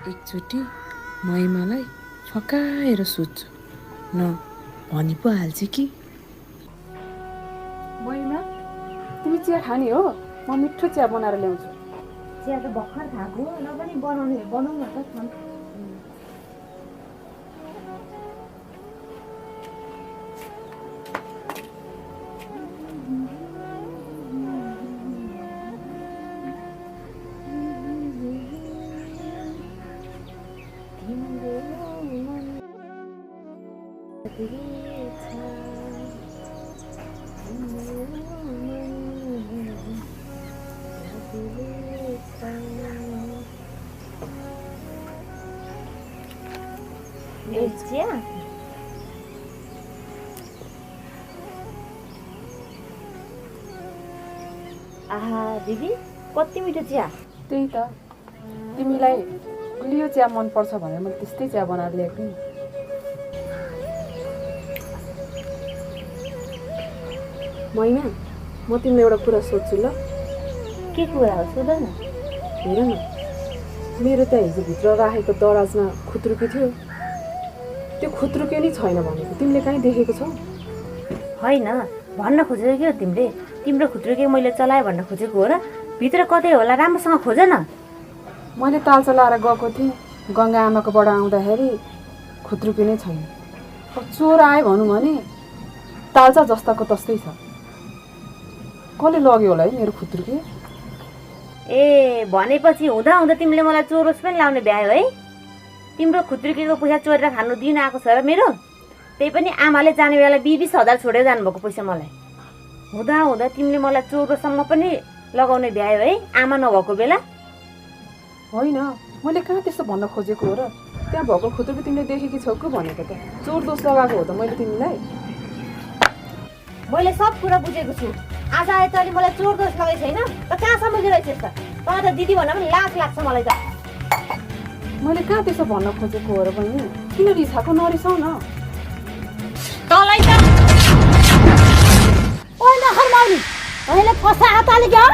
एकचोटि महिमालाई फकाएर सोध्छु न भनि पो हाल्छ कि। महिमा तिमी चिया खाने हो? म मिठो चिया बनाएर ल्याउँछु। चिया त भर्खर खाएको न पनि बनाउनु त चिया आहा दिदी कति मिठो चिया। त्यही त तिमीलाई गुलियो चिया मनपर्छ भनेर मैले त्यस्तै चिया बनाएर ल्याएको नि। महिमा म तिमीलाई एउटा कुरा सोध्छु ल। के कुरा हो सोध न। हेर न मेरो त्यहाँ हिजो भित्र राखेको दराजमा खुत्रुकी थियो, त्यो खुत्रुके नै छैन भनेको तिमीले कहीँ देखेको छौ? होइन भन्न खोजेको के हो तिमीले? तिम्रो खुत्रुके मैले चलाएँ भन्न खोजेको हो र? भित्र कतै होला राम्रोसँग खोज न। मैले ताल चलाएर गएको थिएँ, गङ्गा आमाकोबाट आउँदाखेरि खुत्रुके नै छैन। अब चोर आयो भनौँ भने तालचा जस्ताको तस्तै छ। कसले लग्यो होला है मेरो खुत्रुके? ए भनेपछि हुँदा हुँदा तिमीले मलाई चोरोस पनि लाउने भ्यायो है? तिम्रो खुत्रुकेको पैसा चोरेर खानु दिन आएको छ र मेरो? त्यही पनि आमाले जाने बेला 20,000 छोडेर जानुभएको पैसा मलाई। हुँदा हुँदा तिमीले मलाई चोरोसम्म पनि लगाउने भ्यायो है आमा नभएको बेला? होइन मैले कहाँ त्यस्तो भन्न खोजेको हो र? त्यहाँ भएको खुत्रुके तिमीले देखेकी छौ कि भनेको त? चोर दोष लगाएको हो त मैले तिमीलाई? मैले सब कुरा बुझेको छु। आज आए त अलि मलाई चोर दोष लगाइ छैन त कहाँसम्म रहेछस् त? तँ त दिदी भन्न पनि लाज लाग्छ मलाई त। मैले कहाँ त्यसो भन्न खोजेको हो र बहिनी? किन रिसाएको? नरिसाउ न। तँलाई त ओइ नखर माउनी तैँले फसा हात हाले क्या?